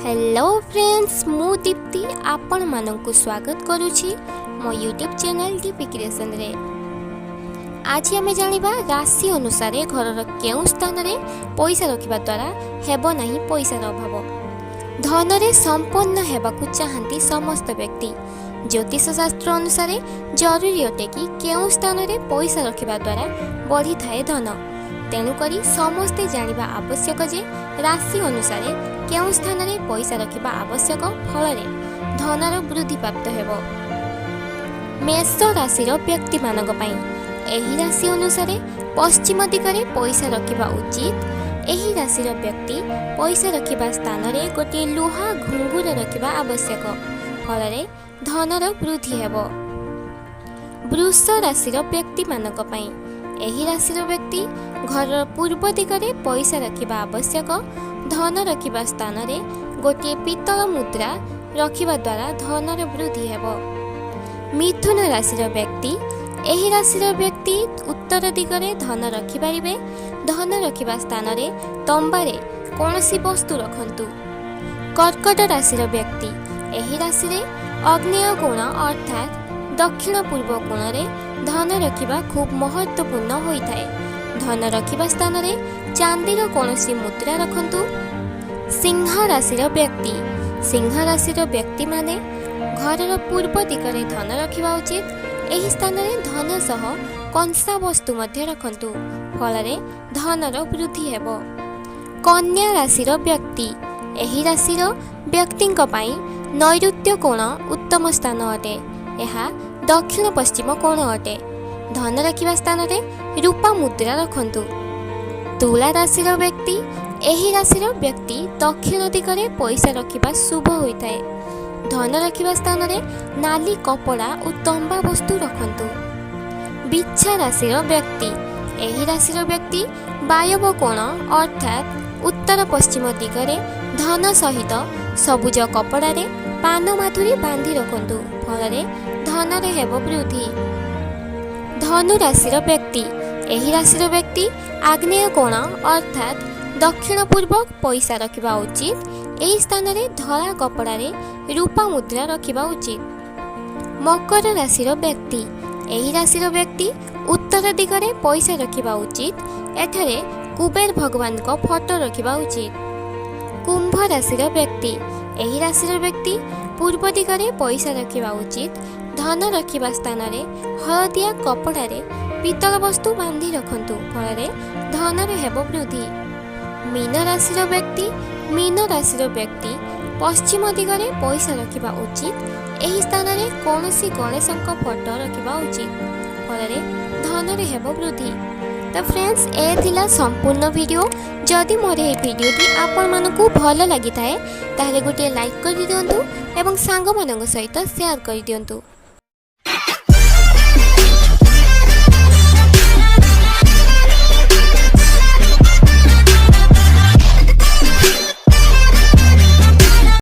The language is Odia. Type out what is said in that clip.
ହ୍ୟାଲୋ ଫ୍ରେଣ୍ଡସ୍, ମୁଁ ଦୀପ୍ତି ଆପଣମାନଙ୍କୁ ସ୍ୱାଗତ କରୁଛି ମୋ ୟୁଟ୍ୟୁବ୍ ଚ୍ୟାନେଲ୍ ଡିପି କ୍ରିଏସନ୍ରେ। ଆଜି ଆମେ ଜାଣିବା, ରାଶି ଅନୁସାରେ ଘରର କେଉଁ ସ୍ଥାନରେ ପଇସା ରଖିବା ଦ୍ୱାରା ହେବ ନାହିଁ ପଇସାର ଅଭାବ। ଧନରେ ସମ୍ପନ୍ନ ହେବାକୁ ଚାହାନ୍ତି ସମସ୍ତ ବ୍ୟକ୍ତି। ଜ୍ୟୋତିଷ ଶାସ୍ତ୍ର ଅନୁସାରେ ଜରୁରୀ ଅଟେ କି କେଉଁ ସ୍ଥାନରେ ପଇସା ରଖିବା ଦ୍ୱାରା ବଢ଼ିଥାଏ ଧନ। ତେଣୁକରି ସମସ୍ତେ ଜାଣିବା ଆବଶ୍ୟକ ଯେ ରାଶି ଅନୁସାରେ କେଉଁ ସ୍ଥାନରେ ପଇସା ରଖିବା ଆବଶ୍ୟକ, ଫଳରେ ଧନର ବୃଦ୍ଧି ପ୍ରାପ୍ତ ହେବ। ମେଷ ରାଶିର ବ୍ୟକ୍ତିମାନଙ୍କ ପାଇଁ ଏହି ରାଶି ଅନୁସାରେ ପଶ୍ଚିମ ଦିଗରେ ପଇସା ରଖିବା ଉଚିତ। ଏହି ରାଶିର ବ୍ୟକ୍ତି ପଇସା ରଖିବା ସ୍ଥାନରେ ଗୋଟିଏ ଲୁହା ଘୁଙ୍ଗୁର ରଖିବା ଆବଶ୍ୟକ, ଫଳରେ ଧନର ବୃଦ୍ଧି ହେବ। ବୃଷ ରାଶିର ବ୍ୟକ୍ତିମାନଙ୍କ ପାଇଁ ଏହି ରାଶିର ବ୍ୟକ୍ତି ଘରର ପୂର୍ବ ଦିଗରେ ପଇସା ରଖିବା ଆବଶ୍ୟକ। ଧନ ରଖିବା ସ୍ଥାନରେ ଗୋଟିଏ ପିତ୍ତଳ ମୁଦ୍ରା ରଖିବା ଦ୍ୱାରା ଧନର ବୃଦ୍ଧି ହେବ। ମିଥୁନ ରାଶିର ବ୍ୟକ୍ତି, ଏହି ରାଶିର ବ୍ୟକ୍ତି ଉତ୍ତର ଦିଗରେ ଧନ ରଖିପାରିବେ। ଧନ ରଖିବା ସ୍ଥାନରେ ତମ୍ବାରେ କୌଣସି ବସ୍ତୁ ରଖନ୍ତୁ। କର୍କଟ ରାଶିର ବ୍ୟକ୍ତି, ଏହି ରାଶିରେ ଆଗ୍ନେୟ କୋଣ ଅର୍ଥାତ୍ ଦକ୍ଷିଣ ପୂର୍ବ କୋଣରେ ଧନ ରଖିବା ଖୁବ୍ ମହତ୍ତ୍ୱପୂର୍ଣ୍ଣ ହୋଇଥାଏ। ଧନ ରଖିବା ସ୍ଥାନରେ ଚାନ୍ଦିର କୌଣସି ମୁଦ୍ରା ରଖନ୍ତୁ। ସିଂହ ରାଶିର ବ୍ୟକ୍ତି, ସିଂହ ରାଶିର ବ୍ୟକ୍ତିମାନେ ଘରର ପୂର୍ବ ଦିଗରେ ଧନ ରଖିବା ଉଚିତ। ଏହି ସ୍ଥାନରେ ଧନ ସହ କଂସା ବସ୍ତୁ ମଧ୍ୟ ରଖନ୍ତୁ, ଫଳରେ ଧନର ବୃଦ୍ଧି ହେବ। କନ୍ୟା ରାଶିର ବ୍ୟକ୍ତି, ଏହି ରାଶିର ବ୍ୟକ୍ତିଙ୍କ ପାଇଁ ନୈଋତ୍ୟ କୋଣ ଉତ୍ତମ ସ୍ଥାନ ଅଟେ। ଏହା ଦକ୍ଷିଣ ପଶ୍ଚିମ କୋଣ ଅଟେ। ଧନ ରଖିବା ସ୍ଥାନରେ ରୂପା ମୁଦ୍ରା ରଖନ୍ତୁ। ତୁଳା ରାଶିର ବ୍ୟକ୍ତି, ଏହି ରାଶିର ବ୍ୟକ୍ତି ଦକ୍ଷିଣ ଦିଗରେ ପଇସା ରଖିବା ଶୁଭ ହୋଇଥାଏ। ଧନ ରଖିବା ସ୍ଥାନରେ ନାଲି କପଡ଼ା ଓ ତମ୍ବା ବସ୍ତୁ ରଖନ୍ତୁ। ବିଛା ରାଶିର ବ୍ୟକ୍ତି, ଏହି ରାଶିର ବ୍ୟକ୍ତି ବାୟବ କୋଣ ଅର୍ଥାତ୍ ଉତ୍ତର ପଶ୍ଚିମ ଦିଗରେ ଧନ ସହିତ ସବୁଜ କପଡ଼ାରେ ପାନ ମାଧୁରୀ ବାନ୍ଧି ରଖନ୍ତୁ, ଫଳରେ ଧନରେ ହେବ ବୃଦ୍ଧି। ଧନୁ ରାଶିର ବ୍ୟକ୍ତି, ଏହି ରାଶିର ବ୍ୟକ୍ତି ଆଗ୍ନେୟ କୋଣ ଅର୍ଥାତ୍ ଦକ୍ଷିଣ ପୂର୍ବ ପଇସା ରଖିବା ଉଚିତ। ଏହି ସ୍ଥାନରେ ଧଳା କପଡ଼ାରେ ରୂପା ମୁଦ୍ରା ରଖିବା ଉଚିତ। ମକର ରାଶିର ବ୍ୟକ୍ତି, ଏହି ରାଶିର ବ୍ୟକ୍ତି ଉତ୍ତର ଦିଗରେ ପଇସା ରଖିବା ଉଚିତ। ଏଠାରେ କୁବେର ଭଗବାନଙ୍କ ଫଟୋ ରଖିବା ଉଚିତ। କୁମ୍ଭ ରାଶିର ବ୍ୟକ୍ତି, ଏହି ରାଶିର ବ୍ୟକ୍ତି ପୂର୍ବ ଦିଗରେ ପଇସା ରଖିବା ଉଚିତ। ଧନ ରଖିବା ସ୍ଥାନରେ ହଳଦିଆ କପଡ଼ାରେ ପିତ୍ତଳ ବସ୍ତୁ ବାନ୍ଧି ରଖନ୍ତୁ, ଫଳରେ ଧନର ହେବ ବୃଦ୍ଧି। ମୀନ ରାଶିର ବ୍ୟକ୍ତି, ମୀନ ରାଶିର ବ୍ୟକ୍ତି ପଶ୍ଚିମ ଦିଗରେ ପଇସା ରଖିବା ଉଚିତ। ଏହି ସ୍ଥାନରେ କୌଣସି ଗଣେଶଙ୍କ ଫଟୋ ରଖିବା ଉଚିତ, ଫଳରେ ଧନରେ ହେବ ବୃଦ୍ଧି। ତ ଫ୍ରେଣ୍ଡସ୍, ଏ ଥିଲା ସମ୍ପୂର୍ଣ୍ଣ ଭିଡ଼ିଓ। ଯଦି ମୋର ଏହି ଭିଡ଼ିଓଟି ଆପଣମାନଙ୍କୁ ଭଲ ଲାଗିଥାଏ, ତାହେଲେ ଗୋଟିଏ ଲାଇକ୍ କରିଦିଅନ୍ତୁ ଏବଂ ସାଙ୍ଗମାନଙ୍କ ସହିତ ସେୟାର କରିଦିଅନ୍ତୁ।